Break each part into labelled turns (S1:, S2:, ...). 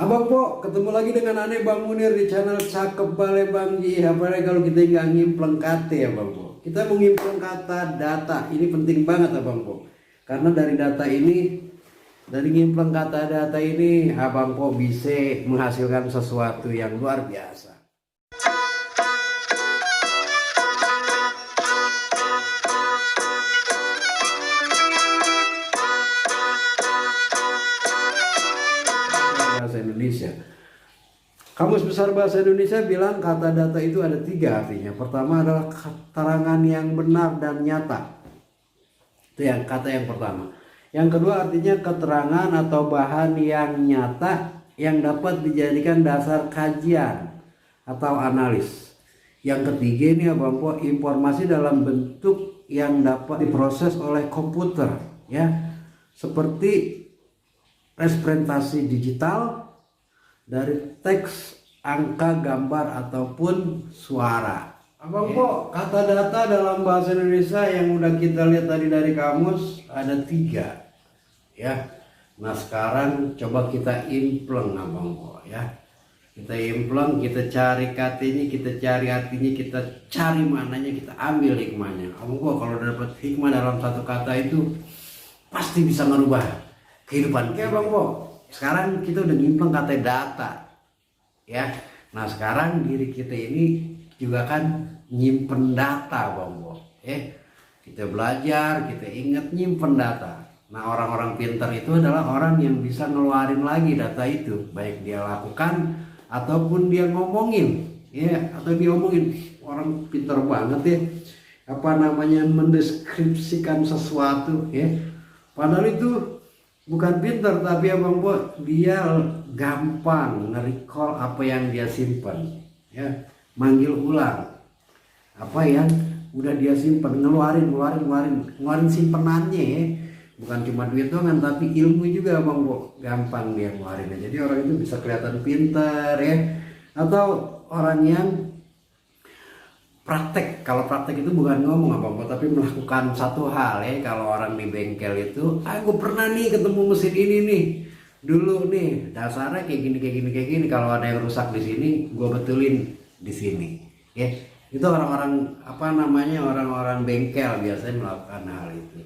S1: Abang Po, ketemu lagi dengan Ane Bang Munir di channel Cakep Bale Bang Ji. Apalagi kalau kita nggak ngimpleng kata ya Bang Po. Kita mau ngimpleng kata data, ini penting banget Abang Po. Karena dari data ini, dari ngimpleng kata data ini, Abang Po bisa menghasilkan sesuatu yang luar biasa. Bahasa Indonesia. Kamus Besar Bahasa Indonesia bilang kata data itu ada tiga artinya. Pertama adalah keterangan yang benar dan nyata. Itu yang kata yang pertama. Yang kedua artinya keterangan atau bahan yang nyata yang dapat dijadikan dasar kajian atau analis. Yang ketiga ini Abang Po, informasi dalam bentuk yang dapat diproses oleh komputer, ya, seperti representasi digital dari teks, angka, gambar ataupun suara. Abang Po, kata data dalam bahasa Indonesia yang udah kita lihat tadi dari kamus ada tiga, ya. Nah sekarang coba kita impleng Abang Po, ya. Kita impleng, kita cari katanya, kita cari artinya, kita cari mananya, kita ambil hikmahnya. Abang Po, kalau dapat hikmah dalam satu kata itu pasti bisa merubah kehidupan. Oke Bang Po, sekarang kita udah nyimpen kata data, ya. Nah sekarang diri kita ini juga kan nyimpen data Bang Po, kita belajar, kita ingat nyimpen data. Nah orang-orang pintar itu adalah orang yang bisa ngeluarin lagi data itu, baik dia lakukan ataupun dia ngomongin, ya, atau dia omongin. Orang pintar banget ya, apa namanya, mendeskripsikan sesuatu, ya. Padahal itu bukan pintar, tapi Abang Po dia gampang nge-recall apa yang dia simpan, ya, manggil ulang apa yang udah dia simpan, ngeluarin simpenannya, ya. Bukan cuma duit doang tapi ilmu juga Abang Po, gampang dia ngeluarinnya. Jadi orang itu bisa kelihatan pintar, ya, atau orang yang praktek. Kalau praktek itu bukan ngomong Abang Po, tapi melakukan satu hal, ya. Kalau orang di bengkel itu, aku pernah nih ketemu mesin ini nih, dulu nih dasarnya kayak gini. Kalau ada yang rusak di sini, gue betulin di sini, ya. Itu orang-orang apa namanya, orang-orang bengkel biasanya melakukan hal itu.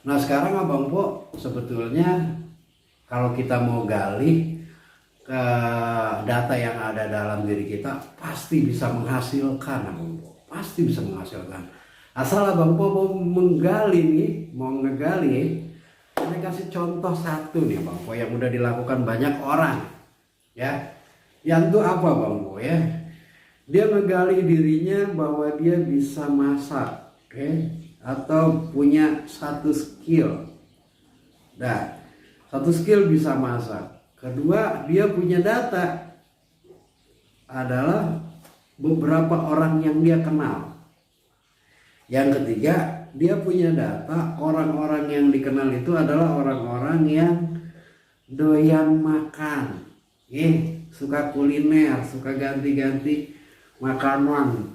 S1: Nah sekarang Abang Po, sebetulnya kalau kita mau gali ke data yang ada dalam diri kita, pasti bisa menghasilkan Abang Po, pasti bisa menghasilkan. Asal Abang Po mau menggali nih, mau ngegali, saya kasih contoh satu nih Abang Po yang udah dilakukan banyak orang, ya. Yang itu apa Abang Po, ya? Dia ngegali dirinya bahwa dia bisa masak, atau punya satu skill. Nah, satu skill bisa masak. Kedua, dia punya data adalah beberapa orang yang dia kenal. Yang ketiga, dia punya data orang-orang yang dikenal itu adalah orang-orang yang doyan makan, suka kuliner, suka ganti-ganti makanan,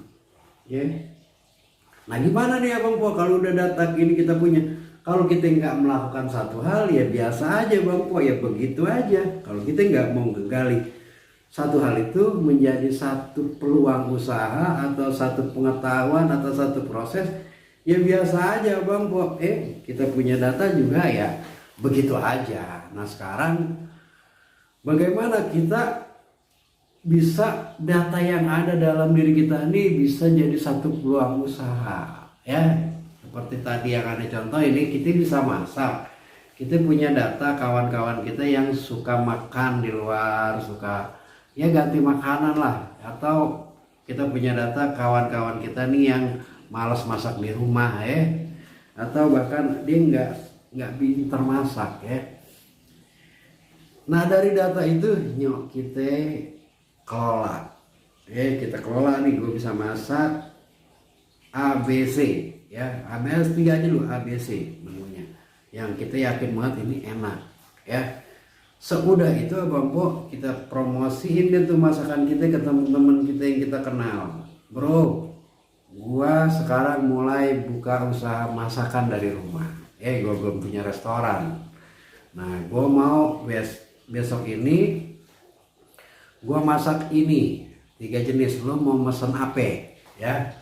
S1: Nah gimana nih Abang Po kalau udah data ini kita punya? Kalau kita nggak melakukan satu hal, ya biasa aja Bang Po, ya begitu aja. Kalau kita nggak mau menggali satu hal itu menjadi satu peluang usaha atau satu pengetahuan atau satu proses, ya biasa aja Bang Po. Kita punya data juga ya begitu aja. Nah sekarang bagaimana kita bisa data yang ada dalam diri kita ini bisa jadi satu peluang usaha, ya. Seperti tadi yang ada contoh ini, kita bisa masak. Kita punya data kawan-kawan kita yang suka makan di luar, suka ya ganti makanan lah. Atau kita punya data kawan-kawan kita nih yang malas masak di rumah, atau bahkan dia nggak pintar masak, ya. Nah dari data itu nyok kita kelola, kita kelola nih, gue bisa masak ABC, ya. ABC 3 aja dulu, ABC menunya yang kita yakin banget ini enak, ya. Seudah itu Abang Po kita promosiin deh tuh masakan kita ke teman-teman kita yang kita kenal. Bro, gua sekarang mulai buka usaha masakan dari rumah, gue belum punya restoran. Nah gue mau besok ini gua masak ini 3 jenis, lu mau mesen apa ya.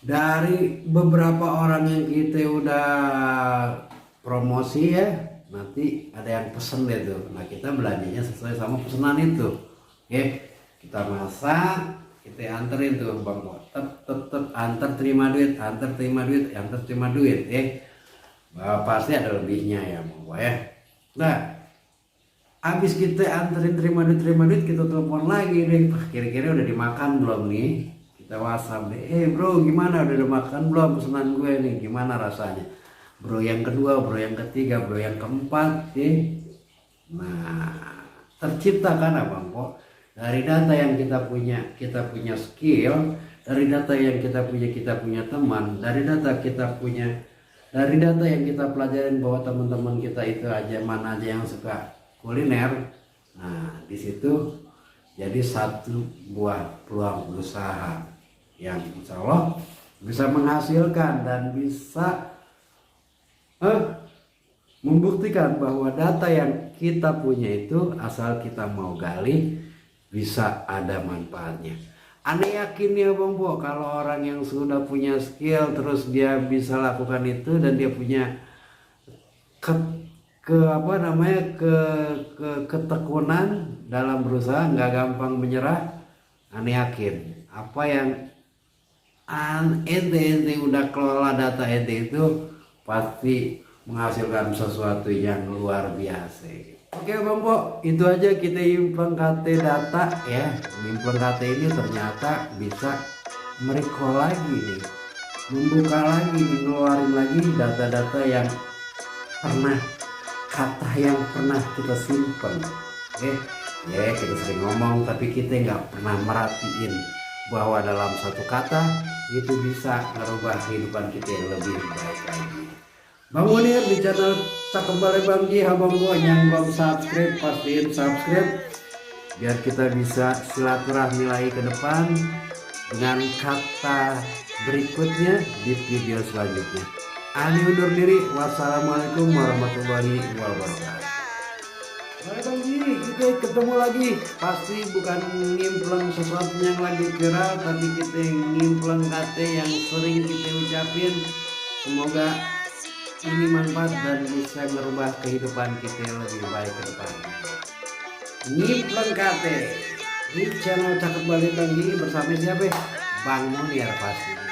S1: Dari beberapa orang yang kita udah promosi ya, nanti ada yang pesen deh tuh. Nah kita belanjanya sesuai sama pesanan itu. Oke, kita masak, kita anterin tuh bang, tetep antar terima duit, antar terima duit, antar terima duit ya. Pasti ada lebihnya ya bang ya. Nah, habis kita anterin terima duit, kita telepon lagi deh, kira-kira udah dimakan belum nih? Kita WhatsApp deh, bro gimana, udah makan belum pesanan gue nih, gimana rasanya? Bro yang kedua, bro yang ketiga, bro yang keempat Nah tercipta kan abang kok dari data yang kita punya skill, dari data yang kita punya teman, dari data yang kita pelajarin bahwa teman-teman kita itu aja mana aja yang suka kuliner. Nah di situ jadi satu buah peluang usaha yang insya Allah bisa menghasilkan dan bisa membuktikan bahwa data yang kita punya itu asal kita mau gali bisa ada manfaatnya. Aneh yakin ya bang Bo, kalau orang yang sudah punya skill terus dia bisa lakukan itu dan dia punya ketekunan dalam berusaha, nggak gampang menyerah. Aneh yakin apa yang ente udah kelola data ente itu pasti menghasilkan sesuatu yang luar biasa. Oke bang Bo, itu aja kita implang KT data ya. Implang KT ini ternyata bisa merecall lagi nih, membuka lagi, ngeluarin lagi data-data yang pernah, kata yang pernah kita simpen. Oke ya, kita sering ngomong tapi kita nggak pernah merhatiin bahwa dalam satu kata itu bisa merubah kehidupan kita yang lebih baik lagi. Bang Munir di channel Cakep Balai Bangji, abang gua yang belum subscribe pastiin subscribe biar kita bisa silaturahmi lagi ke depan dengan kata berikutnya di video selanjutnya. Ani undur diri, wassalamualaikum warahmatullahi wabarakatuh. Balai Bangji, kita ketemu lagi, pasti bukan ngimpleng sesuatu yang lagi viral, tapi kita ngimpleng kata yang sering kita ucapin. Semoga ini manfaat dan bisa merubah kehidupan kita lebih baik ke depan. Ngimpleng KT di channel Cakep Balai Bangji bersama siapa? Bang Munir pasti.